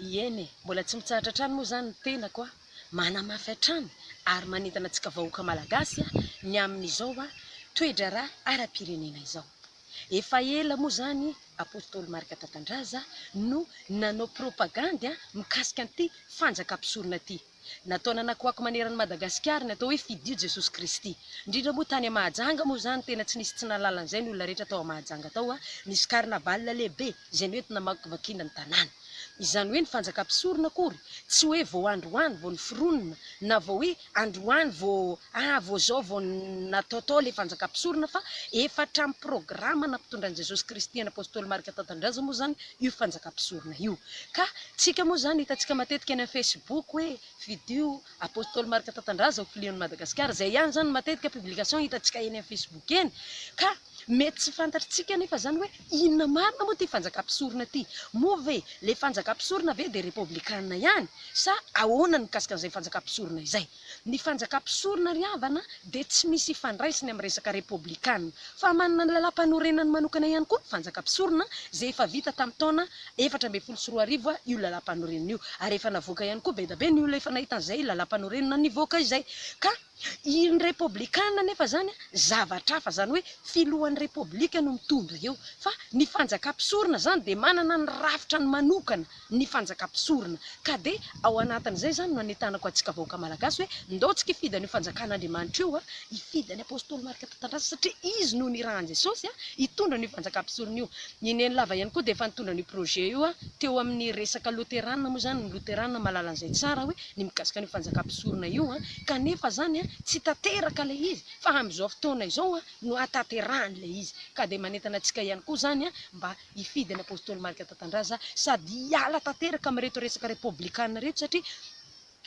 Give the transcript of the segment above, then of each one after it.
Eny e, mbola tsy mitsahatra hatrany moa izany ny tenako a, manamafy hatrany ary manentana antsika vahoaka malagasy ny amin'izao toe-draharaha ara-pirenena izao. Efa ela moa izany Apostoly Marc Tatandraza no nanao propagandy mikasika an'ity fanjakam-pisorona ity. Natao nanakoako manerana an'i Madagasikara ny atao hoe Fidio Jesosy Kristy. Indrindra moa tany Mahajanga moa izany tena tsy nisy tsy nahalala an'izay ny olona rehetra tao Mahajanga tao. Nisy carnaval lehibe izay noentina namakivakiana ny tanàna. Izany hoe ny fanjakam-pisorona akory tsy hoe vao androany vao noforonina na vao hoe androany vao ah vao izao vao nataotao ilay fanjakam-pisorona fa efa hatramin'ny programa nampitondran'i Jesosy Kristy an'i Apostoly Marc Tatandraza moa izany io fanjakam-pisorona io. Ka tsika moa izany hitantsika matetika eny amin'ny Facebook hoe fidio Apostoly Marc Tatandraza ho filohan'i Madagasikara, izay ihany izany no matetika publication hitantsika eny amin'ny Facebook eny. Ka mety tsy fantatritsika anefa izany hoe inona marina moa ity fanjakam-pisorona ity? Moa ve ilay fanjakam-pisorona ve dia repoblikana ihany sa ahoana ny mikasika an'izay fanjakam-pisorona izay? Ny fanjakam-pisorona ry havana dia tsy misy ifandraisany amin'ny resaka repoblikana fa manana ny lalàmpanorenany manokana ihany koa ny fanjakam-pisorona izay efa vita tamin'ny taona 2014 io lalàmpanorenana io ary efa navoaka ihany koa be da be ny olona efa nahita an'izay lalàmpanorenana nivoaka izay ka iny repoblikana nefa izany zavatra hafa izany hoe filohan'ny repoblika no mitondra eo fa ny fanjakam-pisorona izany dia manana ny rafitrany manokana ny fanjakam-pisorona. Ka dia ao anatin'izay izany no anentanako antsika vahoaka malagasy hoe ndao tsika hifidy an'io fanjakan'Andriamanitra io, hifidy an'i Apostoly Marc Tatandraza satria izy no nirahan'i Jesosy hitondra an'io fanjakam-pisorona io. I Nenilava ihany koa dia efa nitondra an'io projet io teo amin'ny resaka loterana moa izany, ny loterana mahalala an'izay tsara hoe ny mikasika an'io fanjakam-pisorona io, kanefa izany tsy tanteraka ilay izy fa amin'izao fotoana izao no hahatanterahany ilay izy. Ka dia manentana antsika ihany koa izany mba hifidy ny Apostoly Marc Tatandraza sady hiala tanteraka amin'ireto resaka repoblikana ireto satria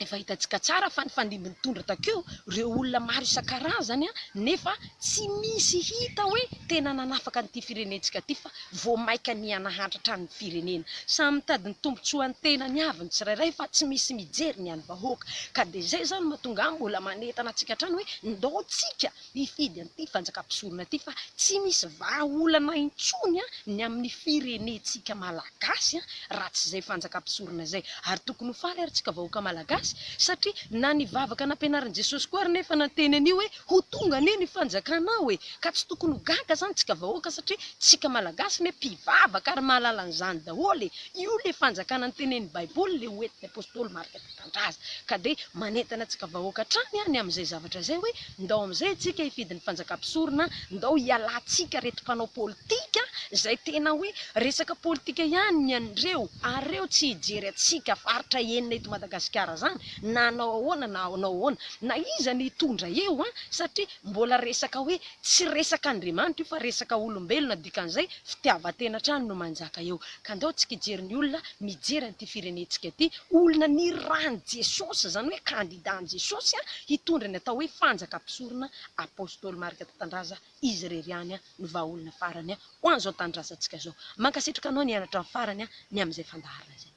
efa hitantsika tsara fa nifandimby nitondra takeo ireo olona maro isan-karazany nefa tsy misy hita hoe tena nanafaka an'ity firenentsika ity fa vao maika niha-nahantra hatrany ny firenena. Samy mitady ny tombontsoan'ny tenany avy ny tsirairay fa tsy misy mijery ny an'ny vahoaka. Ka dia izay izany no mahatonga ahy mbola manentana antsika hatrany hoe ndao tsika hifidy an'ity fanjakam-pisorona ity fa tsy misy vahaolana intsony ny amin'ny firenentsika malagasy raha tsy izay fanjakam-pisorona izay. Ary tokony ho faly ary tsika vahoaka malagasy satria na ny vavaka nampianarin'i Jesosy koa ary nefa nanteny an'io hoe ho tonga anie ny fanjakanao e! Ka tsy tokony ho gaga izany tsika vahoaka satria tsika malagasy anie mpivavaka ary mahalala an'izany daholo e! Io le fanjakana notenenin'ny baiboly le hoentin'ny apostoly Marc Tatandraza. Ka dia manentana antsika vahoaka hatrany aho ny amin'izay zavatra izay hoe ndao amin'izay isika hifidy ny fanjakam-pisorona, ndao hialantsika ireto mpanao politika izay tena hoe resaka politika ihany ny an'ireo ary ireo tsy hijery antsika faritra enina eto Madagasikara izany na hanao ahoana na hanao ahoana na iza no hitondra eo an satria mbola resaka hoe tsy resaka Andriamanitra io fa resaka olombelona dikan'izay fitiavan-tena hatrany no manjaka eo ka ndao tsika hijery ny olona mijery an'ity firenentsika ity olona nirahan'i Jesosy izany hoe candidat an'i Jesosy hitondra ny atao hoe fanjakam-pisorona Apostoly Marc Tatandraza izy irery ihany no vahaolona farany ho an'izao tanindrazantsika izao. Mankasitraka anao nihaino hatramin'ny farany ny amin'izay fandaharana izay.